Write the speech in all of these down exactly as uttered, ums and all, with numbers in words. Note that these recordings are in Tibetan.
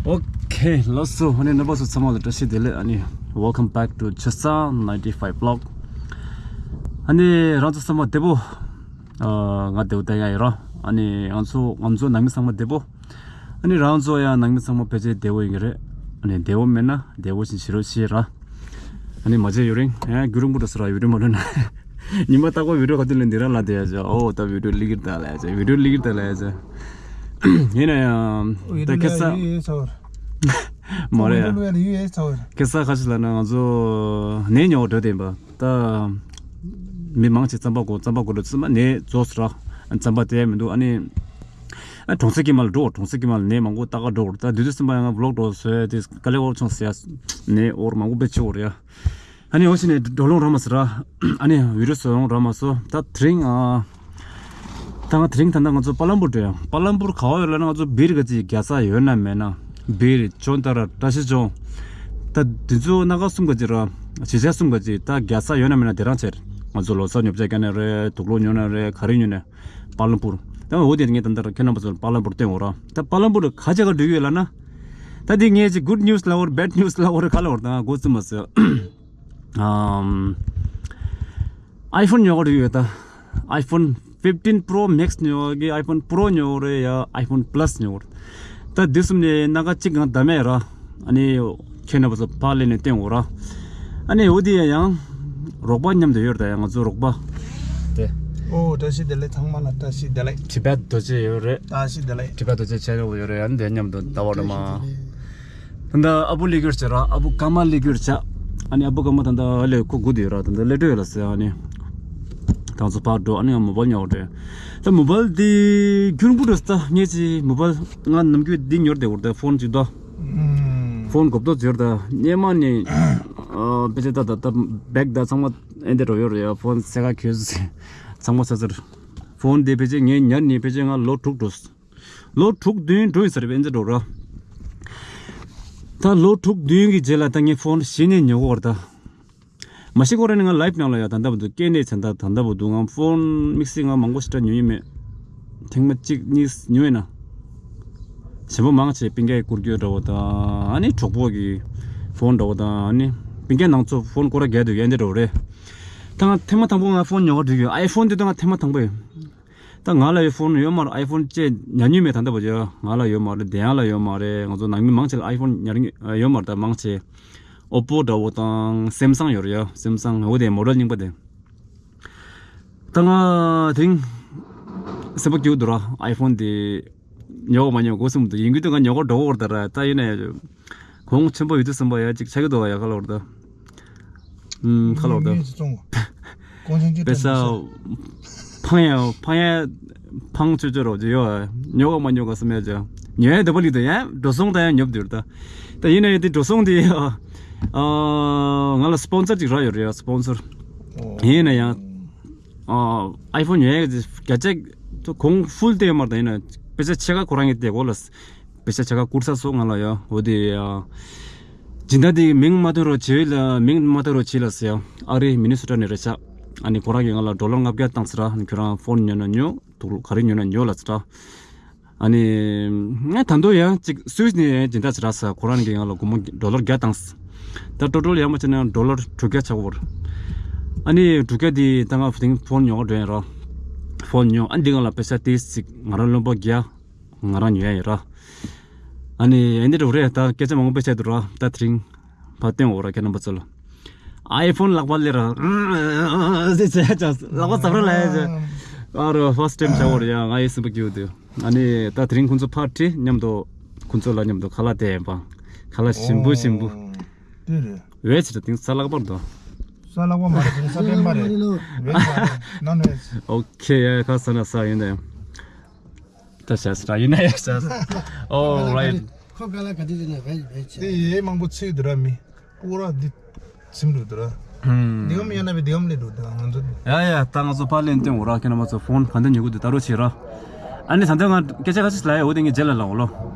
ཨོ་ཁེ། ལགས་སོ། ཨ་ནི་རྣམ་པ་ཚོ་ཚང་མ་ལ་བཀྲ་ཤིས་བདེ་ལེགས། ཨ་ནི་welcome back to Chesa ninety-five vlog. ཨ་ནི་རང་ཚོ་ཚང་མ་བདེ་པོ། ཨ་ང་བདེ་པོ་བསྡད་ཡ་ཡིན་ར། ཨ་ནི་ང་ཚོ་ང་ཚོ་ནང་མི་ཚང་མ་བདེ་པོ། ཨ་ནི་རང་ཚོ་ཡང་ནང་མི་ཚང་མ་ཕལ་ཆེར་བདེ་པོ་ཡིན་གྱི་རེད། ཨ་ནི་བདེ་པོ་མེད་ན་བདེ་པོ་ཞིག་བྱེད་རོགས་བྱེད་ར། ཨ་ནི་མ་བྱས་ཡོད་རིང་ཨ་རྒྱུན་རིང་པོ་འགྲོ་ས་ར། བི་ཌིའོ་མ་འགྲོ་ན། ཉི་མ་རྟག་པར་བི་ཌིའོ་ག་དུས་ལེན་འདི་ར་ལ་བསྡད་ཡ་ཅག་ཨོ་ད་བི་ཌིའོ་ལི་ཀིར་ད་ལ་ཡ་ཅག་བི་ཌིའོ་ལི་ཀིར་ད་ལ་ཡ་ཅག་ཡིན་ན་ཡང་ད་ཁེ་ས་མ་རེད་ཡ། ཁེ་ས་ཁ་ཤས་ལ་ན་ང་ཚོ་ནས་ཉོ་བ་འགྲོ་བསྡད་པ་ད། མི་མང་ཆེ་རྩམ་པ་གོ་རྩམ་པ་གོ་འགྲོ་ཚུལ་མ་ནས་རྫོགས་སུ་ར། རྩམ་པ་དེ་མི་འདུག་ཨ་ནི། ཨ་གྲོང་གསེབ་ཀྱི་མ་ལ་འགྲོ། གྲོང་གསེབ་ཀྱི་མ་ལ་ནས་མང་པོ་ལྟ་ག་འགྲོ་གོ་ད་དུས་དུས་སེམས་པ་ཡང་ང་བི་ལོག་འགྲོ་བཟོས་དེ་དཀའ་ལས་འོར་ཆུང་ཟེར་ཡ། ནས་འོར་མང་པོ་དཔེ་ཆེ་འོར་ཡ། ཨ་ནི་འོ་ཕྱི་ནས་འགྲོ་ལོང་རག་མ་སོང་ར། ཨ་ནི་བི་ཌིའོ་བཟོ་ལོང་རག་མ་སོང་། ད་དེ་རིང་ཨ། ད་ང་དེ་རིང་ད་ལྟ་ང་ཚོ་པ་ལམ་པུར་འགྲོ་ཡ། པ་ལམ་པུར་ག་བ་ཡོད་ལབ་ན་ང་ཚོ་སྦིར་ག་ཅིག་རྒྱག་ས་ཡོད་ན་མེད་ན། སྦིར་ཅོན་ཏ་ར་བཀྲ་ཤིས་ལྗོངས། ད་དེ་ཚོ་སྣ་ཁ་གསུམ་ག་ཅིག་ར། གཞིས་ཆགས་གསུམ་ག་ཅིག་ད་རྒྱག་ས་ཡོད་ན་མེད་ན་དེ་རང་བྱེད། ང་ཚོ་ལོ་གསར་ཉོ་ཆ་རྒྱག་ན་རེད། དུག་ལོག་ཉོ་ན་རེད། ག་རེ་ཉོ་ན། པ་ལམ་པུར། ད་འོ་དེ་ངས་ད་ལྟ་ཁྱེད་རྣམ་པ་ཚོར་པ་ལམ་པུར་སྟོན་འོ་ར། ད་པ་ལམ་པུར་ག་ཅིག་ག་འགྲོ་གི་ཡོད་ལབ་ན། ད་འདི་ངས་ཅིག་good news ལབ་འོར་bad news ལབ་འོར་ག་ལབ་འོར་ད་ང་མགོ་རྩོམ་མ་ཟེར། ཨམ། iPhone ཉོ་གི་ཡོད་ད། iPhone fifteen Pro Max ཉོ་གི་iPhone Pro ཉོ་རེད་ཡ་iPhone Plus ཉོ་རེད། ད་འདི་གསུམ་ནས་སྣ་ཁ་གཅིག་ང་བདམས་ཡ་ར། ཨ་ནི་ཁྱེད་རྣམ་པ་ཚོ་ཕར་སླེབས་ནས་བསྟན་འོ་ར། ཨ་ནི་འོ་དེ་ཡ་ཡང་རོགས་པ་མཉམ་དུ་ཡོད་རེད་ད་ཡ་ང་ཚོ་རོགས་པ། དེ། ཨོ་བཀྲ་ཤིས་བདེ་ལེགས་ཚང་མ་ལ་བཀྲ་ཤིས་བདེ་ལེགས། Tibet རྡོ་རྗེ་ཡོད་རེད། བཀྲ་ཤིས་བདེ་ལེགས། Tibet རྡོ་རྗེ་channel ཡོད་རེད། ཨ་ནི་དེ་མཉམ་དུ་ཟླ་བ་རེ་མ། ད་ལྟ་ཨ་བུ་ལི་གུར་བྱ་ར། ཨ་བུ་ཀརྨ་ལི་གུར་བྱ། ཨ་ནི་ཨ་བུ་ཀརྨ་ད་ལྟ་ཨ་ལས་ཁུ་དགུ་དེ་ར་ད་ལྟ་ལས་སྤྲོད་ཡོད་ལ་ཟེར། ཨ་ནི་ད་ང་ཚོ་ཕར་འགྲོ། ཨ་ནི་ང་མོ་བལ་ཉོ་བ་འགྲོ། ད་མོ་བལ་དེ་རྒྱུན་པུ་འགྲོ་ས་ངས་ཅི་མོ་བལ་ང་ནམ་རྒྱུན་འདི་ཉོར་དེ་འོར་ད་ཕོན་ཅིག་ད། ཕོན་གོབ་ཏོ་ཟེར་ད་སྙེ་མ་ནི་ཨ་པེ་ཅེ་ད་ད་ད་བེག་ད་ཚང་མ་ཨེ་འདི་འགྲོ་ཡོད་རེད་ཡ། ཕོན་སེ་ག་ཁྱོད་ཚང་མ་ས་ཚར། ཕོན་དེ་ཕལ་ཆེར་ངས་ཉར་ནས་ཕལ་ཆེར་ང་ལོ་དྲུག་འགྲོ། ལོ་དྲུག་བདུན་འགྲོ་ཡིན་ས་རེད་པ། ཨེ་འདྲ་འགྲོ་ར། ད་ལོ་དྲུག་བདུན་གྱི་རྗེས་ལ་ད་ངས་ཕོན་གཞི་ནས་ཉོ་གི་ཡོད་རེད་ད། མ་གཞི་ཁོ་རང་ནི་ང་live ནང་ལ་ཡ་ད་ལྟ་བར་དུ་སྐད་ནས་བྱས་ད་ད་ལྟ་བར་དུ་ང་ཕོན་དམིགས་བསལ་ང་མང་པོ་ཞེ་དྲག་ཉོ་ཡི་མེད། ཐེངས་མ་གཅིག་གཉིས་ཉོས་ཡིན་ན། ཞེ་པོ་མང་ཆེ་སྤུན་ཀྱག་བསྐུར་རྒྱུ་འདྲ་བོ་དང་ཨ་ནི་གྲོགས་པོ་གི་ཕོན་འདྲ་བོ་དང་ཨ་ནི་སྤུན་ཀྱག་ནང་ཚོ་ཕོན་སྐོར་ར་རྒྱག་འདུག་ཡ་འདི་འདྲ་བོ་རེད། ད་ང་ཐེངས་མ་དང་པོ་ང་ཕོན་ཉོ་ག་འགྲོ་གི་ཡོད། ཨའི་ཕོན་འདི་ད་ང་ཐེངས་མ་དང་པོ་ཡིན། ད་ང་ལ་ཡོད་ཕོན་ཡོད་མ་རེད། ཨའི་ཕོན་ཅེས་ཉར་མྱོང་མེད། ད་ལྟ་བར་དུ་ང་ལ་ཡོད་མ་རེད། དེ་ཡང་ལ་ཡོད་མ་རེད། ང་ཚོ་ནང་མི་མང་ཆེ་ལ་ཨའི་ཕོན་ཉར་མྱོང་ཡོད་མ་རེད། ད་མང་ཆེ་ཨོ་པོ་འདྲ་བོ་དང་སེམ་སང་ཡོད་རེད་ཡ། སེམ་སང་འོ་དེ་མོ་ཌེལ་རྙིང་པ་དེ། ད་ང་དེང་སེམས་པ་སྐྱིད་པོ་འདུག་ར། ཨའི་ཕོན་དེ་ཉོ་ག་མ་ཉོ་ག་སེམས་འདུག་ཡིན་གྱི་འདུག་ང་ཉོ་ག་འགྲོ་གི་ཡོད་རེད་ད་ར། ད་ཡིན་ན་ཡ། གོང་ཆེན་པོ་ཡོད་དུས་ཙམ་པ་ཡ་གཅིག་ཆགས་ཀྱི་འདུག་ཡ། ཁ་ལོར་ད། ཨུམ། ཁ་ལོར་ད། ངས་ཅི་བཙོང་གོང་ཆེན་གྱི་པེ་ས་ཕང་ཡ་ཕང་ཡ་ཕང་ཅོ་ཅོ་རོགས་ཅིག་ཡོད་ཨ། ཉོ་ག་མ་ཉོ་ག་བསམ་ཡ་ཅིག་ཉོ་ཡ་འདོད་པ་སླེབས་འདུག་ཡ། འགྲོ་སོང་ད་ཡང་ཉོབ་འདུག་ད། ད་ཡིན་ན་ཡང་དེ་འགྲོ་སོང་དེ་ཨ། ང་ལ་སི་པོན་སར་ཅིག་རག་ཡོད་རེད་ཡ། སི་པོན་སར། ཨོ། ཡིན་ན་ཡང་། ཨ། ཨའི་ཕོན་ཉོ་ཡ་གི་བརྒྱ་ཆ་གོང་ཕུལ་དེ་ཡོད་མ་རེད། ད་ཡིན་ན་པེ་ས་ཕྱེད་ཀ་ཁོ་རང་གིས་དེ་གོ་ལ། པེ་ས་ཕྱེད་ཀ་བསྐུར་ས་སོ་ང་ལ་ཡ། འོ་དེ་ཡ། སྦྱིན་བདག་དེ་མིང་མ་ཐོན་རོགས་བྱེད་ལ། མིང་མ་ཐོན་རོགས་བྱེད་ལ་ཟེར་ཡ། ཨ་རི་མི་ནི་སོ་ཊ་ནས་རེད་ཤག་ཨ་ནི་ཁོ་རང་གིས་ང་ལ་ཌོ་ལར་ལྔ་བརྒྱ་བཏང་ཟེར་ར། ཁྱོད་རང་ཕོན་ཉོ་ན་ཉོ། དུག་ག་རེ་ཉོ་ན་ཉོ་ལ་ཟེར་ར། ཨ་ནི། ང་ད་དུང་ཡང་ཅིག་སུད་སི་ནས་སྦྱིན་བདག་ཅིག་རག་ས། ཁོ་རང་གིས་ང་ལ་སྒོར་མོ་ཌོ་ལར་བརྒྱ་བཏང་། ད་ཊོ་ཊལ་ཡར་མར་བྱས་ན་ཌོ་ལར་དྲུག་བརྒྱ་ཆགས་ཀྱི་ཡོད་རེད། ཨ་ནི་དྲུག་བརྒྱ་དེ་ད་ང་དེང་ཕོན་ཉོ་ག་འགྲོ་ཡིན་ར། ཕོན་ཉོ། ཨ་འདི་ང་ལ་པེ་ས་ཏོག་ཙམ་ཅིག་ང་རང་ལོན་པོ་རྒྱག་ང་རང་ཉོ་ཡ་ཡིན་ར། ཨ་ནི་ཨེ་འདི་འགྲོ་རེད། ད་སྐད་ཆ་མང་པོ་བཤད་འདུག་ར། ད་དེ་རིང་ཕར་སྟོན་འོ་ར། ཁྱེད་རྣམ་པ་ཚོ་ལ། ཨའི་ཕོན་ལག་པ་ལ་ར་ཟེར་བྱས་ཅག་ལག་པ་འཛབ་ར་ལ་ཡ་ཟེར། ཨ་རོ་ཕར་སི་ཊེམ་བྱ་བར་ཡ། ང་ཡི་སེམས་པ་སྐྱིད་པོ་འདུག་ཨ་ནི་ད་དེ་རིང་ཁོང་ཚོ་ཕར་ཁྲིད་མཉམ་དུ་ཁོང་ཚོ་ལ་མཉམ་དུ་ཁ་ལག་དེ་ཡིན་པ། ཁ་ལག་ཞིམ་པོ་ཞིམ་པོ། ཨོ། དེ་རེད། ཝེ་ཆི་ད་དེང་ས་ལག་པར་འདུག་ས་ལག་པ་མ་རེད། དེང་ས་པྲེམ་པ་རེད། ཝེ་ཆི་མ་རེད། ནོན་ཝེ་ཆི། ཨོ་ཁེ་ཡ། ཁ་ས་ན་ས་ཡིན་ད་ཡ། ད་བྱས་ས་ཡིན་ན་ཡ་བྱས་ས། ཨོ་རའིཊ། ཁོ་ག་ལ་ག་དུས་དེ་ནས་བེད་བེད་བྱས། དེ་ཡེ་མང་པོ་ཚིག་འདུག་ར་མི། པུ་ར་འདི་ཚིམ་འདུག་ར། ཧུམ། འདི་གམ་ཡང་ན་བི་འདི་གམ་ལས་འདུག་ད་ང་ཚོ། ཡ་ཡ། ད་ང་ཚོ་ཕར་ལེན་སྟོན་འོ་ར། ཁྱེད་རྣམ་པ་ཚོ་ཕོན་ག་འདྲ་ཉོ་གི་འདུག་ད་རོགས་བྱེད་ར། ཨ་ནི་ད་ལྟ་ང་སྐད་ཆ་ཁ་ཤས་ལབ་ཡ། འོ་དེ་ངས་རྗེས་ལ་ལབ་འོ་ལོ།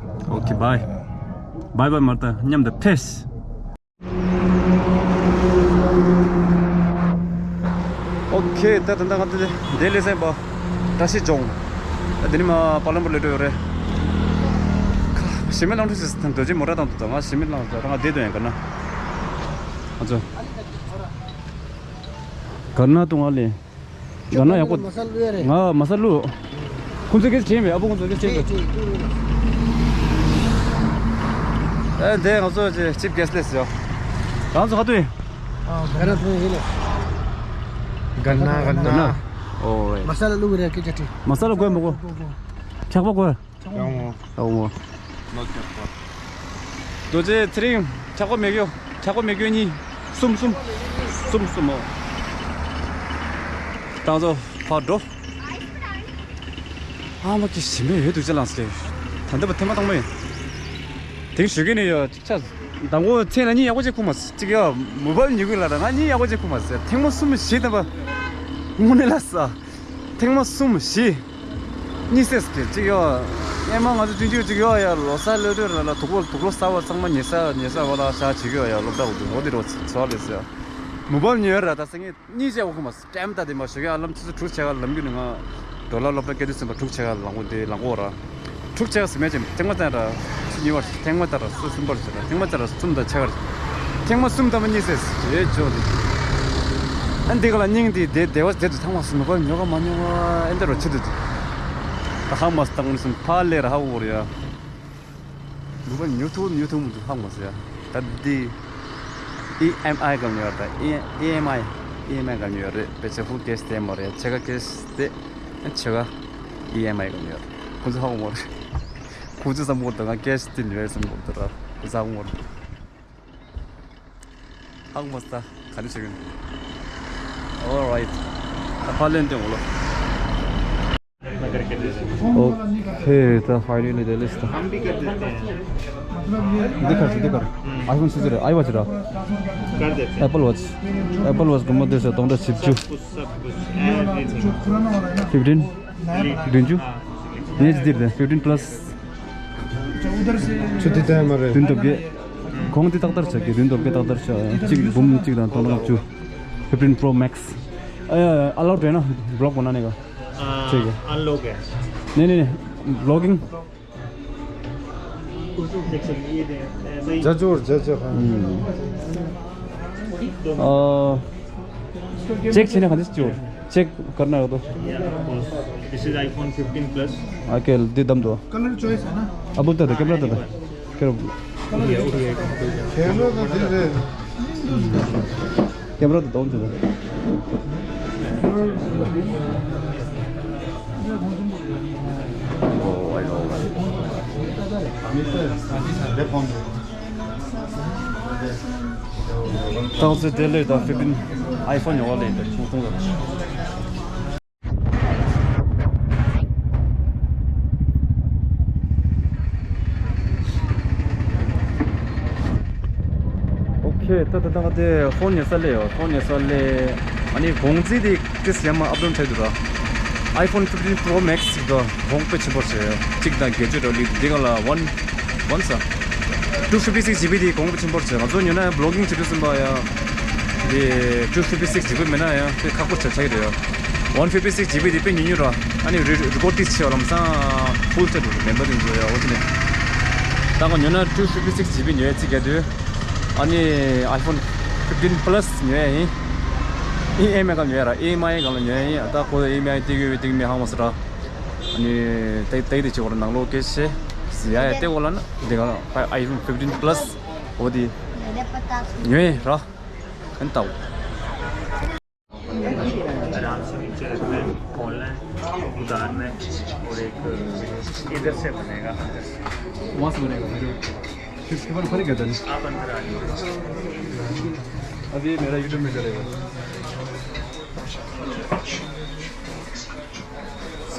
ཨོ་ཁེ་བྷའི། བྷའི་བྷའི་མ་ད་མཉམ་དུ་ཕེས། ཨོ་ཁེ། ད་ད་ད་ང་ཚོ་ལྡི་ལི་སེམས་པ་བཀྲ་ཤིས་ལྗོངས། ད་འདི་ནས་མར་པ་ལམ་པུར་སླེབས་འགྲོ་ཡོད་རེད། ཁ་ ཞི་མི་ལང་ཁྲུ་ཞིག་དང་རྡོ་རྗེ་མོ་ར་དང་དུ་དང་ང་ཞི་མི་ལང་ཁྲུ་དང་ང་བསྡད་དོན་ཡང་ག་ན། ཨ་ཙོ། ག་ན་དུ་ང་ལས། ག་ན་ཡག་པོ། མ་སལ་བླུགས་ཡ་རེད། ང་མ་སལ་བླུགས། ཁོང་ཚོས་སྐད་ཆ་དྲིས་མེད། ཨ་ཕོ་ཁོང་ཚོས་སྐད་ཆ་དྲིས་མེད། ཨེ་འདས་ང་ཚོ་ཅིབ་གེ་སི་ལས་ཡོ། རང་ཚོ་ཁ་ཐུག་ཡིན། ག་ན་ཚོ་ཡིན་ལ། ག་ན་ག་ན། ཨོ་ཝེ། མ་སལ་བླུགས་རེད་སྐད་ཆ་དྲིས། མ་སལ་དགོས་མ་དགོས། འཁྱག་པ་དགོས། ཡོང་ངོ། ཡོང་ངོ། ནོ་འཁྱག་པ། རྡོ་རྗེ་ཚེ་རིང་འཁྱག་པ་མེད་གྱོ། འཁྱག་པ་མེད་གྱོ་གཉིས། གསུམ་གསུམ། གསུམ་གསུམ་ཨོ། ད་ང་ཚོ་ཕར་འགྲོ། ཨ་མ་ཀི་ཞིམ་པོ་ཡོད་འདུག་ཅེ་ལངས་སེ། ད་འདི་པ་ཐེངས་མ་དང་མ་ཡིན། དེང་ཞོད་ཀྱི་ནི་ཡོད་ཅིག་ཆ། དང་པོ་མཚན་ལ་གཉིད་ཡག་པོ་ཅིག་ཁུག་མ་སོང་ཅིག་ཡོད། མོ་བལ་ཉོ་གི་ལ་ར་ང་གཉིད་ཡག་པོ་ཅིག་ཁུག་མ་སོང་། ཐེངས་མ་གསུམ་བཞི་ལྟ་བུ། དངོས་གནས་ལ་ས། ཐེངས་མ་གསུམ་བཞི། གཉིད་སད་ཀྱི་ཅིག་ཡོད། ཨེ་མ་ང་ཚོ་སྤྲིན་ཆུ་ཅིག་ཡོད་ཡ། ལོ་གསར་སླེབས་དུས་ར་ལ་དུག་ལོ་དུག་ལོ་གསར་བ་ཚང་མ་ཉེ་ས་ཉེ་ས་བ་ལ་ཤ་བྱེད་ཀྱི་ཡོད་ཡ། སློབ་གྲྭ་འོག་ཏུ་འོ་དེ་རོ་ཚོ་ལས་ཟེར། མོ་བལ་ཉོས་ར་ད་སེང་ངེ་གཉིད་ཅེ་འོ་ཁུག་མ་སོང་། ཊེམ་ད་དེ་མ་ཞོགས་ཀྱི་ཨ་ལམ་ཆུ་ཚོད་དྲུག་ཆེ་ག་ལམ་རྒྱུ་ནི་ང་། ཌོ་ལར་སློབ་གྲྭ་སྐད་དུ་ཟིན་པ་དྲུག་ཆེ་ག་ལང་གོ་དེ་ལང་གོ་ར། དྲུག་ཆ་ཟིན་མེད་ཅིང་ཐེངས་མ་བསྟན་ར། ཉི་བར་ཐེངས་མ་བསྟན་ར་སུ་གསུམ་པར་ཟིན་ར་ཐེངས་མ་བསྟན་ར་གསུམ་དང་ཆ་གར། ཐེངས་མ་གསུམ་དང་མ་གཉིས་སེ་ཡོད་ཅོག་དེ། ཨན་དེ་ག་ལ་སྙིང་དེ་དེ་བདེ་བ་དེ་དུ་ཐང་མ་སུ་མི་པར་ཉོ་ག་མ་ཉོ་ག་ཨན་དེ་རོ་ཆི་དུ་དུ། ད་ཧང་མ་སྟང་ནི་སུམ་ཕ་ལེ་ར་ཧ་བོ་ར་ཡ། མི་པར་ཉོ་ཐུབ་ཉོ་ཐུབ་མི་དུ་ཧང་མ་སུ་ཡ། ད་དེ། ཨི་ཨེམ་ཨའི་ག་ཉོ་ཡ་ད་ཨི་ཨེམ་ཨའི། ཨི་ཨེམ་ཨའི་ག་ཉོ་ཡ་རེད་པེ་ཆ་ཧུ་ཀེ་སི་དེ་མ་རེད་ཆེ་ག་ཀེ་སི་དེ། ཨན་ཆེ་ག་ཨི་ཨེམ་ཨའི་ག་ཉོ་ཡ་རེད་ཁོ་ཚོ་ཧ་བོ་མ་རེད། ཁོ་ཚོས་བསམ་གོ་ད་ང་ཀེ་ཤི་དེ་ཉོས་བསམ་གོ་ད་ར་ཁོ་ཚོས་ཧ་གོ་མ་རེད། ཧ་གོ་མ་སོང་ད་ག་རེ་བྱེད་གི་ཡིན། Alright. ད་ཕར་ལེན་དེ་འོ་ལོ། Okay, ད་finally the list. हम भी कर देते हैं। འདི་ག་རེ་འདི་ག་རེ། iPhone སུ་ཟེར་རེད། iWatch ར། कर देते हैं। Apple Watch. Apple Watch གོང་མ་དེ་ཟེར་སྟོང་ཕྲག་བཞི་བཅུ། सब कुछ, everything. Fifteen. བདུན་ཅུ། ངས་ཅི་འདིར་དེ་fifteen plus. ཆུ་དེ་ལྟ་མ་རེད། བདུན་དོན་བརྒྱད། གོང་དེ་ཏག་ཏག་ཆགས་ཀྱི་བདུན་དོན་བརྒྱད་ཏག་ཏག་ཆགས་གཅིག་འབུམ་གཅིག་དང་དོན་ལྔ་བཅུ། fifteen Pro Max. ཨ་ཨ་ལོག་འདྲེན་ན་བི་ལོག་པོ་ན་ནས་ག་ཨ་ཆེ་གི་ཨན་ལོག་གི་ནས་ནས་ནས་བི་ལོག་གིང་། जजोर जजो हाँ। ཨ། ཅེག་བྱས་ན་ག་འདྲ་ཅིག་ཅེག་ཀར་ན་རོ། This is iPhone fifteen Plus. ཨ་ཀེ་འདི་བདམས་འདུག Color choice है ना? ཨ་བུ་ད་ད་ཀེམ་ར་ད་ད་ཀེ་ར། Camera ད་འདི་རེད། ཀེམ་ར་ད་དོན་ཅི་ད། ཏང་ཙེ་དེ་ལས་ད་fifteen iPhone ཡོད་ལས་ད་ཆུང་ཆུང་ད། Okay, ད་ད་ད་དེ་ཕོན་ཉོ་ས་ལས་ཡོད། ཕོན་ཉོ་ས་ལས་ཨ་ནི་གོང་ཚད་དེ་ཏིས་ཡ་མ་ཨབ་ཌའུན་བྱས་འདུག་ར། iPhone fifteen Pro Max ཞིག་དང་གོང་དཔེ་ཆེན་པོ་ཞིག་གཅིག་དང་བརྒྱད་ཅུ་ར་ལི་འདི་ག་ལ་one one ས། two fifty six G B དེ་གོང་དཔེ་ཆེན་པོ་ཞིག་ང་ཚོ་ཉོ་ན་blogging བྱེད་དུས་ཙམ་པ་ཡ། དེ་two fifty six G B མེད་ན་ཡ་དཔེ་ཁག་པོ་ཆགས་ཆགས་ཀྱི་རེད་ཡ། One fifty six G B དེ་དཔེ་ཉུང་ཉུང་ར། ཨ་ནི་རི་རི་ཀོར་ཏིས་ཆེ་བ་ལམ་སང་full ཆགས་འགྲོ་རེད་མེམ་བར་དེ་ཚོ་ཡ་འོ་དེ་ནས། ད་ང་ཉོ་ན་two fifty six G B ཉོ་ཡ་ཅིག་ག་དུས། ཨ་ནི་iPhone fifteen Plus ཉོ་ཡ་ཡིན། ཨི་ཨེམ་ཨའི་སྒང་ཉོ་ཡ་ར་ཨི་ཨེམ་ཨའི་སྒང་ལ་ཉོ་ཡ་ཡིན། ད་ཁོ་ཨི་ཨེམ་ཨའི་སྟེར་གི་ཡོད་སྟེར་གི་མེད་ཧ་མ་སོ་ར། ཨ་ནི་ཏེ་ཏེ་དེ་ཅིག་བར་ནང་ལོགས་སྐད་ཆ་ཟེར་ཡ་ཡ་ཏེ་འོ་ལ་ན་དེ་ག་iPhone fifteen Plus འོ་དེ་ཉོ་ཡ་ར་ཨན་ཏའོ། आराम से नीचे रखना है, खोलना है, उतारना है और एक इधर से बनेगा, अंदर से। वहाँ से बनेगा, फिर, फिर, फिर, फिर क्या था? आप अंदर आ जाओ। अभी मेरा YouTube में चलेगा।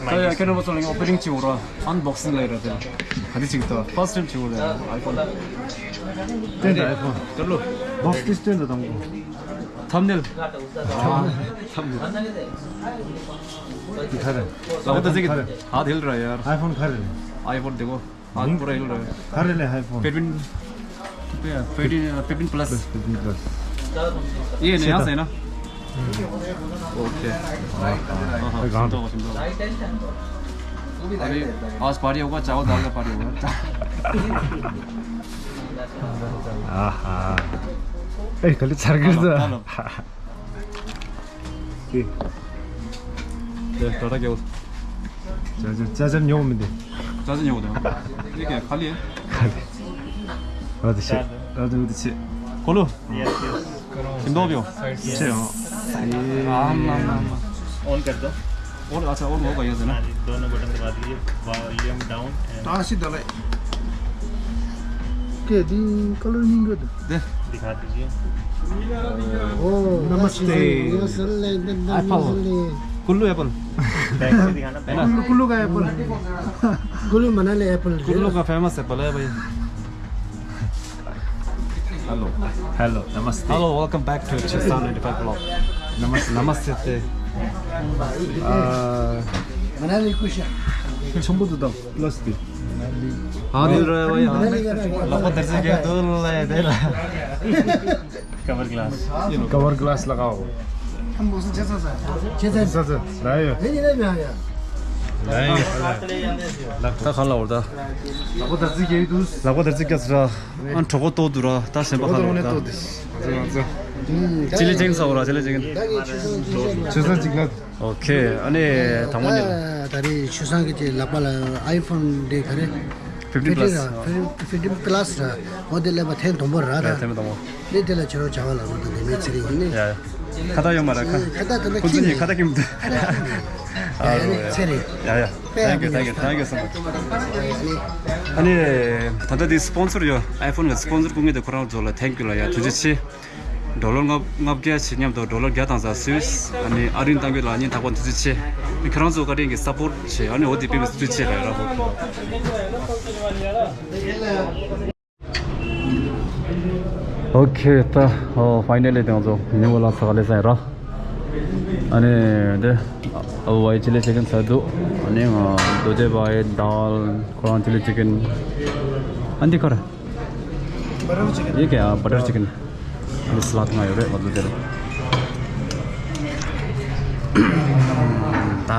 ད་ཡ་ཁྱེད་རང་ཚོ་ལ་ཨོ་པེ་ནིང་བྱེད་འོ་ར། ཨན་བོག་སིང་ལ་ཡ་ར་དེ་ག་དེ་ཅིག་ད་ཕར་སི་ཊེམ་བྱེད་འོ་ར་ཨའི་ཕོན། སྟོན་ད་ཨའི་ཕོན། ད་ལོ། བོག་སི་དེ་སྟོན་ད་དང་པོ། ཐམ་ནེལ། ཐམ་ནེལ། འདི་ག་རེ། ལག་པ་ད་ཟེར་གི་ཧ་དེལ་ར་ཡ། ཨའི་ཕོན་ག་རེ་རེད། ཨའི་ཕོན་དེ་གོ། ཨ་པུ་ར་ཡིན་ར། ག་རེ་ལས་ཧའི་ཕོན། fifteen fifteen fifteen plus. Plus fifteen plus. ཡེ་ནས་ཡང་ཟེར་ན། ཨོ་ཁེ། ཨ་ཧ། ཨ་ཧ། ཤིན་ཏོག་ཤིན་ཏོག अरे, आज पार्टी होगा, चावल दाल का पार्टी होगा। आहा। ए, खालि छर्केर त। ए। ए, टाटा क्या हो? चाचा, चाचा न्यू में दे। चाचा न्यू दे। ये क्या, खाली है? खाली। राधे श्याम। राधे श्याम। खोलो। Yes, yes. किंदो भी हो? छे हो। आम, आम, आम। ऑन कर दो। और अच्छा, और होगा ये ना। हाँ जी, दोनों बटन दबा दीजिए, वॉल्यूम डाउन एंड तासी दलाई। के दी कलर नहीं गद। दे। दिखा दीजिए। ओ, नमस्ते। एप्पल। कुल्लू एप्पल। बैक से दिखाना, बैक। कुल्लू, कुल्लू का एप्पल। कुल्लू मनाली एप्पल। कुल्लू का फेमस एप्पल है भाई। Hello. Hello, namaste. Hello, welcome back to Chesa ninety-five vlog. Namaste. Namaste. Uh, Manali kusha. Chambu to dam, plus the. हाँ, दिल रहा है भाई, हाँ। Manali ka na. लको दर्शक के तो ले दे रहा। Cover glass. कवर ग्लास लगाओ। हम बोल से Chesa sa. Chesa sa. रायो। नहीं, नहीं, नहीं, नहीं। रायो। लगता खाला होता। लको दर्शक के तो। लको दर्शक क्या सरा? ཨ་གྲོགས་པོ་ཏོག་འདུག་ར། ད་སེམས་པ་ཁ་ལོ་ད། ཅི་ལི་ཅིག་ཟ་འོ་ར། ཅི་ལི་ཅིག་ཆུ་ཚོད་གཅིག་ལ། ཨོ་ཁེ། ཨ་ནི་དང་པོ་ཉིད། ད་རེས་ཆུ་སང་གི་ལག་པ་ལ་ཨའི་ཕོན་དེ་ག་རེ། fifteen plus. fifteen plus ར། འོ་དེ་ལས་པ་ཐེངས་དང་པོ་ར་ད། ཐེངས་དང་པོ། ནི་དེ་ལ་ཁྱེད་རང་བྱ་བ་ལ་རོ་ད་དེ་མེད་ཚེ་རིང་ཡིན་ནི། ཡ་ཡ། ཁ་ད་ཡོད་མ་ར་ཁ། ཁ་ད་ད་ཁོ་ཚོ་ནི་ཁ་ད་ཁྱིམ་དུ། ཚེ་རིང་། ཡ་ཡ། Thank you, thank you, thank you so much. ཨ་ནི་ད་ལྟ་དེ་སི་པོན་སར་ཡོད། ཨའི་ཕོན་གི་སི་པོན་སར་ཕུལ་མཁན་དེ་ཁོ་རང་ཚོ་ལ་thank you ལ་ཡ་ཐུགས་རྗེ་ཆེ། ཌོ་ལར་ལྔ་ལྔ་བརྒྱ་བྱེད་མཉམ་དུ་ཌོ་ལར་བརྒྱ་དང་ཙམ་སུས། ཨ་ནི་ཨ་རིན་གཏང་རྒྱུ་ལ་ཉིན་ཐག་པ་ཐུགས་རྗེ་ཆེ། ཨ་ནི་ཁོ་རང་ཚོ་བཀའ་དྲིན་གྱི་སབ་པོར་བྱེད། ཨ་ནི་འོ་དེ་དཔེ་མི་སྲིད་ཐུགས་རྗེ་ཆེ་ལ་ཡ་ར་ཧོ། ཨོ་ཁེ། ད་ཕའི་ནལ་ལི་དེ་ང་ཚོ་ཉིན་མོ་ལ་ས་ག་ལེ་ས་ཡིན་ར། ཨ་ནི་དེ་ཨ་བའི་ཅི་ལི་ཅི་ཀན་ཟ་འདུག་ཨ་ནི་ང་རྡོ་རྗེ་བའི་དཱལ་ཁོ་རང་ཅི་ལི་ཅི་ཀན། ཨ་འདི་ཁར་ཡེ་ཀེ་ཨ་བ་ཊར་ཅི་ཀན། ཨ་ནི་སི་ལ་ཐུང་ཡོད་རེད་ང་ཚོ་དེར། ད།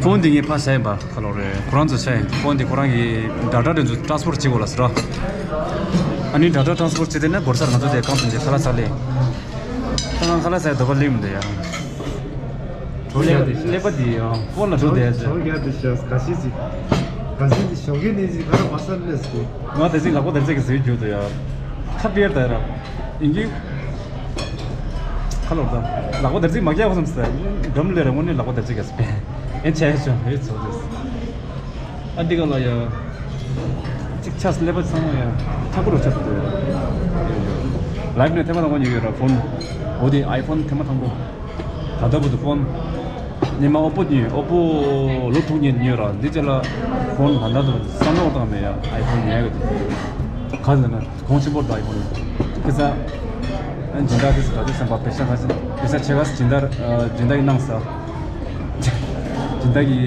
ཕོན་འདི་ངས་ཕར་བཞག་ཡིན་པ་ཁ་ལོ་རེད། ཁོ་རང་ཚོ་བཞག་ཡིན། ཕོན་འདི་ཁོ་རང་གི་ཌ་ཊ་དེ་ཚོ་ཊ་རན་སི་ཕར་བྱེད་དགོས་ལ་ཟེར་ར། ཨ་ནི་ཌ་ཊ་ཊ་རན་སི་ཕར་བྱེད་དེ་ན་བོར་སར་ང་ཚོ་དེ་གང་དུ་འཇལ་ཁ་ལག་ཟ་ལེ། ཁ་ལག་ཁ་ལག་ཟ་འདོད་པ་ལེགས་མི་འདུག་ཡ། གྲོ་རྒྱག་དེ་ཤ། ཀླད་པ་འདི་ཡང་ཕོན་ལ་འགྲོ་བསྡད་ཟེར། གྲོ་རྒྱག་དེ་ཤ་ག་ཤི་ཅི། ག་ཤི་ཅི་ཞོགས་ཀས་ནས་ཅི་ག་ར་མ་ས་ལས་སུ། ང་དེ་ཅིག་ལག་པ་དེར་ཅིག་གི་ཟིལ་རྒྱུ་དུ་ཡ། ཁ་པེར་ད་ར། ཡིན་གྱི། ཁ་ལོར་ད། ལག་པ་དེར་ཅིག་མ་རྒྱག་བསམ་སྟེ། འགྲམ་ལས་ར་དངོས་གནས་ལག་པ་དེར་ཅིག་ག་སྤེ། ཨེ་ཆ་ཡ་ཆོ་ཧེ་ཚོ་དེ། ཨ་འདི་ག་ལ་ཡ། ཅིག་ཆ་ཀླད་པ་ཚང་མ་ཡ། ཁྲ་ཁོ་རུ་ཆགས་ཏེ། ལའིབ་ནས་ཐེངས་མ་དང་པོ་ཉོས་ཡོད་ར་ཕོན། འོ་དེ་ཨའི་ཕོན་ཐེངས་མ་དང་པོ། ད་ལྟ་བུ་དུ་ཕོན། ཉི་མ་ཨོ་པོ་ཉོས། ཨོ་པོ་ལོ་དྲུག་ཉིན་ཉོས་ར། འདི་ཅི་ལ་ཕོན་ད་ལྟ་དུ་བསམ་བློ་བཏང་མེད་ཡ། ཨའི་ཕོན་ཉོས་གི་དུ། ག་ཟེར་ན་གོང་ཆེན་པོ་ད་ཨའི་ཕོན། ཁི་ས། སྦྱིན་བདག་དེ་ཚོ་ད་དུ་སེམས་པ་པེ་ཤ་ཁ་ཤས་པེ་ཤ་ཆེ་ག་སྦྱིན་བདག་སྦྱིན་བདག་གི་གནང་ས། སྦྱིན་བདག་གི་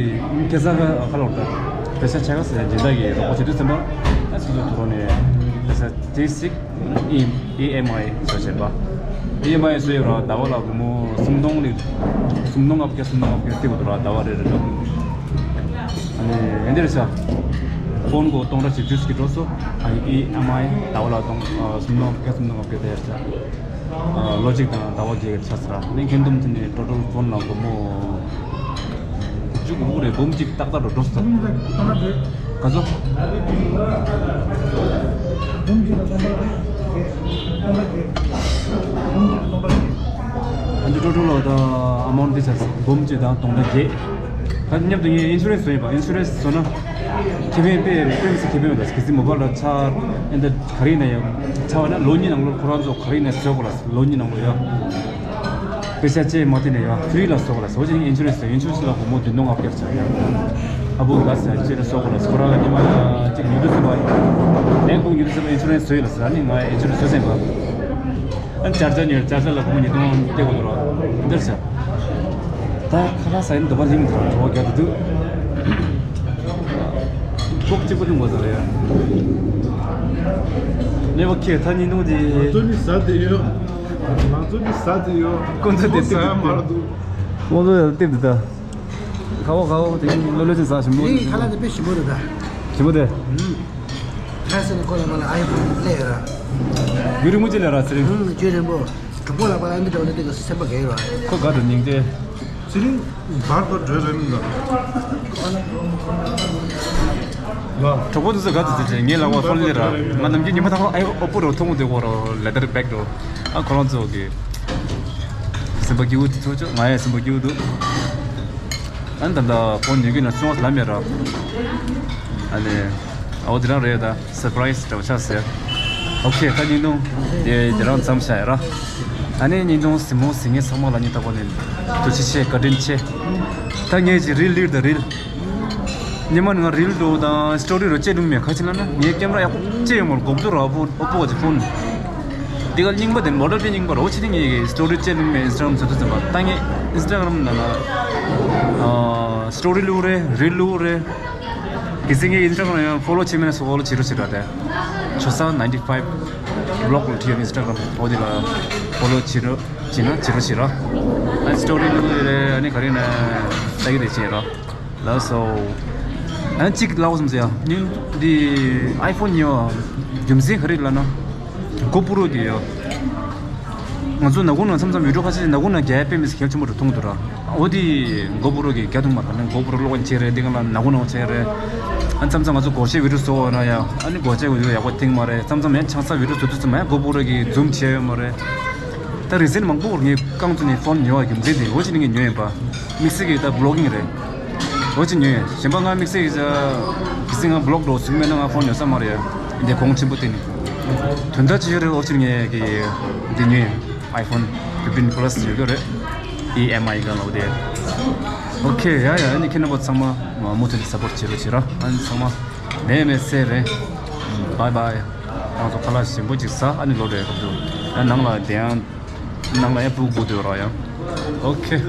ཁེ་ས་ཁ་ལོར་ད། པེ་ཤ་ཆེ་ག་སྦྱིན་བདག་གི་རོགས་པ་བྱེད་དུས་ཙམ་པ། ཨ་སོ་སོ་དུ་རོ་ནས་པེ་ཤ་དེ་སིག་ཨི་ཨེམ་ཨའི་བཟོ་བྱེད་པ། ཨི་ཨེམ་ཨའི་བཟོ་ཡོད་ར་ཟླ་བ་ལ་སྒོར་མོ་སུམ་སྟོང་ལི། སུམ་སྟོང་ལྔ་བརྒྱ་སུམ་སྟོང་ལྔ་བརྒྱ་སྟེར་དགོས་འདུག་ར་ཟླ་བ་རེ་རེ་ལ། ཨ་ནི་ཡན་དེ་རེད་ཤག་ཕོན་གོ་སྟོང་ཕྲག་བཞི་བཅུ་ཞིག་གི་འགྲོ་སོ། ཨ་ནི་ཨི་ཨེམ་ཨའི་ཟླ་བ་ལ་སྟོང་ཨ་སུམ་སྟོང་ལྔ་བརྒྱ་སུམ་སྟོང་ལྔ་བརྒྱ་དེ་རེད་ཤག་ཨ་ལོ་གཅིག་དང་ཟླ་བ་བརྒྱད་ཆགས་ཚར། ཨ་ནི་ཁེན་དུམ་དེ་ནི་ཊོ་ཊལ་ཕོན་ལ་སྒོར་མོ་བཅུ་དགུ་རེད། འབུམ་གཅིག་ཏག་ཏག་འགྲོ་འགྲོ་སོང་། ག་ཚོད། ཨ་འདི་ཊོ་ཊལ་ལ་ད་ཨ་མའུན་ཊི་འདི་ཆགས་སོང་། འབུམ་གཅིག་དང་སྟོང་ཕྲག་བརྒྱད། ད་མཉམ་དུ་ངས་ཨིན་ཤུ་རན་སི་བཟོ་ཡིན་པ། ཨིན་ཤུ་རན་སི་བཟོ་ན་ཁེ་ཕན་དཔེ་རེད། དཔེ་མི་སྲིད་ཁེ་ཕན་ཡོད། ད་གལ་སྲིད་མོ་བཱལ་ལ་ཆགས་ཨེ་འདི་ག་རེ་ཡིན་ན་ཡང་ཆགས་པ་ན་ལོ་གཉིས་ནང་ལོགས་ཁོ་རང་ཚོ་ག་རེ་ཡིན་ན་བཟོ་དགོས་ལ། ལོ་གཉིས་ནང་ལོགས་ཡ། པེ་ཤ་ཅེ་མ་དེ་ནས་ཡ་ཕི་རི་ལ་བཟོ་ག་ལ་བཟོ་ཅིག་ཨིན་ཤུ་རན་སི། ཨིན་ཤུ་རན་སི་ལ་སྒོར་མོ་བདུན་སྟོང་ལྔ་བརྒྱ་ཆགས་ཡ། ཨ་བུ་ག་ས་ཅེ་ལ་བཟོ་ག་ལ་བཟོ་ར་ཉི་མ་ལ་གཅིག་ཉིས་སྟོང་ཟེར་བ་ཡིན། ལན་ཁུང་ཉིས་སྟོང་ཟེར་བ་ཨིན་ཤུ་རན་སི་བཟོ་ཡོད་ལ་ཟེར། ཨ་ནི་ང་ཨིན་ཤུ་རན་སི་བཟོ་ཟེར་བ། ཨ་ནི་ཅར་ཅར་ཉོས། ཅར་ཅར་ལ་སྒོར་མོ་ཉིས་སྟོང་སྟེར་དགོས་འདུག་ར། འདིར་ཟེར། ད་ཁ་ལག་ཟ་ཡིན་འདོད་པ་ལིང་དང་གྲོགས་རྒྱག་ཏུ་འདུག་ཀོག་གཅིག་པོ་ལུང་བ་ཟ་རེ་ཡ། ལེ་བ་ཁེ་ད་ཉིན་ནུང་དེ། ང་ཚོ་ནི་ཟ་དེ་ཡོད། ང་ཚོ་ནི་ཟ་དེ་ཡོད། ཁོ་ཚོ་དེ་ཁོ་ཟ་ཡ་མ་རེད་འདུག་ཁོ་ཚོ་ཡང་ལྟེབ་དེ་ད། ཁ་བོ་ཁ་བོ་དེ་ལོ་ལོ་ཅན་ཟ་ཞིམ་པོ་རེད། ཁ་ལག་དེ་དཔེ་ཞིམ་པོ་རེད་ད། ཞིམ་པོ་དེ། ཁ་སེ་ནི་ཁོ་ལ་མ་ལ་ཨའི་ཕོན་ལས་ཡོད་ར། རྒྱུ་རིང་མོ་ཅི་ལས་ར་ཚེ་རིང་། རྒྱུ་རིང་པོ། གྲོགས་པོ་ལ་མ་ལ་ཨ་འདི་འདྲ་བ་ནི་དེ་ག་སེམས་པ་གས་ཡོད་ར། ཁོ་དགའ་དང་སྙིང་རྗེ། ཚེ་རིང་བར་དུ་བགྲོད་རན་ལ། གྲོགས་པོ་དེ་ཚོ་ག་ཚོད་ཚོད་ཚོད་ངའི་ལག་པ་ཧྥོན་ལས་ར། ང་ནམ་རྒྱུན་ཉི་མ་ཐག་ཨའི་ཨོ་པོ་རོ་མཐོང་དེ་གོ་རོ་ལེ་དར་བེག་རོ། ཨ་ཁོ་རང་ཚོ་གི་སེམས་པ་སྐྱིད་པོ་དེ་ཚོ་ཅོ་ང་ཡང་སེམས་པ་སྐྱིད་པོ་འདུག་ཨ་ནི་ད་ལྟ་ཕོན་ཉོ་གི་ན་སོང་ལམ་ཡ་ར། ཨ་ནི་ཨའོ་དེ་རང་རེད་ད། སར་པ་རའི་སི་འདྲ་བོ་ཆགས་ཟེར། ཨོ་ཁེ། ད་བརྙན་ཐུང་དེ་དེ་རང་མཚམས་བཞག་ཡ་ར། ཨ་ནི་བརྙན་ཐུང་གཟིགས་མོ་གཟིགས་མཁན་ཚང་མ་ལ་སྙིང་ཐག་པ་ནས་ཐུགས་རྗེ་ཆེ། བཀའ་དྲིན་ཆེ། ད་ངས་ཅིག་རིལ་ལིར་དང་རིལ། སྔོན་མ་ནས་ང་རིལ་འགྲོ་དང་སི་ཊོ་རི་རུ་བཅད་ལུང་མེད། ག་ཅི་ལབ་ན་ངའི་ཀེམ་ར་ཡག་པོ་བཅད་ཡོད་མ་རེད། གོབ་ཏོ་ར་པོ་ཨོ་པོ་གི་ཕོན། འདི་ག་རྙིང་པ་དེ་མོ་ཌེལ་དེ་རྙིང་པ་ར། འོ་ཅི་ནི་ངས་སི་ཊོ་རི་བཅད་ལུང་མེད། ཨིན་སི་ཊ་གྷ་རམ་ཚོད་ཚོད་ཙམ་པ་ད་ངས་ཨིན་སི་ཊ་གྷ་རམ་ནང་ལ་ཨ་སི་ཊོ་རི་ལུ་རེད། རིལ་ལུ་རེད། གལ་སྲིད་ངས་ཨིན་སི་ཊ་གྷ་རམ་ཡང་ཕོ་ལོ་བྱེད་མེད་ན་སོ་ཕོ་ལོ་བྱེད་རོགས་བྱེད་ར། དེ་ཆོས་ས་ནའིན་ཊི་ཕའིབ་བི་ལོག་ལ་བྲིས་ཡོད། ཨིན་སི་ཊ་གྷ་རམ་འོ་དེ་ལ་ཕོ་ལོ་བྱེད་རོགས་བྱེད་ན་བྱེད་རོགས་བྱེད་ར། ཨ་སི་ཊོ་རི་ལུ་རེད། ཨ་ནི་ག་རེ་ན་ལྟ་གི་རེད་བྱེད་ར། ལགས་སོ། ཨ་གཅིག་ལབ་བསམ་སོང་ཡ། ཉིན་འདི་ཨའི་ཕོན་ཉོ་རྒྱུ་མཚན་ག་རེ་ལབ་ན། གོ་པུ་རོ་གི་ཡོད། ང་ཚོ་ནག་ཁུང་ནང་མཚམས་མཚམས་བི་ཌིའོ་ཁ་ཤས་ནག་ཁུང་ནང་རྒྱ་དཔེ་མི་སྲིད་གལ་ཆེན་པོ་རུ་མཐོང་འདུག་ར། འོ་དེ་གོ་པུ་རོ་གི་རྒྱ་ཐུང་མ་རེད། ནང་གོ་པུ་རོ་གློག་བྱས་རེད། འདི་ག་ལ་ནག་ཁུང་ནང་བྱས་རེད། ཨ་མཚམས་མཚམས་ང་ཚོ་སྒོར་གཞས་བི་ཌིའོ་བཟོ་བ་ན་ཡ། ཨ་ནི་སྒོར་གཞས་བི་ཌིའོ་ཡག་པོ་ཐིང་མ་རེད། མཚམས་མཚམས་ཡང་ཆང་ས་བི་ཌིའོ་བཟོ་དུས་ཙམ་ཡ་གོ་པུ་རོ་གི་ཛུམ་བྱས་ཡོད་མ་རེད། ད་རིག་འཛིན་མང་པོ་ངས་རྐང་བཙུགས་ནས་ཕོན་ཉོ་བ་རྒྱུ་མཚན་དེ་འོ་ཅི་ནི་ངས་ཉོས་ཡིན་པ། དམིགས་བསལ་གྱི་ད་བི་ལོག་གིང་རེད། འོ་ཅི་ཉོས་ཡིན། གཞན་པ་ང་དམིགས་བསལ་གྱི་ད་གི་སི་ང་བི་ལོག་འགྲོ་ཟུག་མེད་ན་ང་ཕོན་ཉོ་ས་མ་རེད། འདི་གོང་ཆེན་པོ་དེ་ནི་དོན་དག་ཅི་ཡོད་རེད། འོ་ཅི་ངས་གི་འདི་ཉོས་ཡིན། ཨའི་ཕོན་ཕིབ་ཊིན་པ་ལ་སི་ཉོ་གི་རེད། ཨི་ཨེམ་ཨའི་གང་ལ་འོ་དེ། ཨོ་ཁེ། ཡ་ཡ། ཨ་ནི་ཁྱེད་རྣམ་པ་ཚང་མ་མུ་མཐུད་ནས་སཔོར་ཊི་བྱེད་རོགས་བྱེད་ར། ཨ་ནི་ཚང་མ་ནད་མེད་ཚེ་རིང་། བའི་བའི། ང་ཚོ་ཁ་ལག་ཞིམ་པོ་ཅིག་ཟ། ཨ་ནི་ལོ་རེ་སྐབས་དུ་ཡང་ནང་ལ་བསྡད་ཡང་ནང་ལ་ཡང་སྤུ་གུ་སྡོད་ར་ཡང་། ཨོ་ཁེ།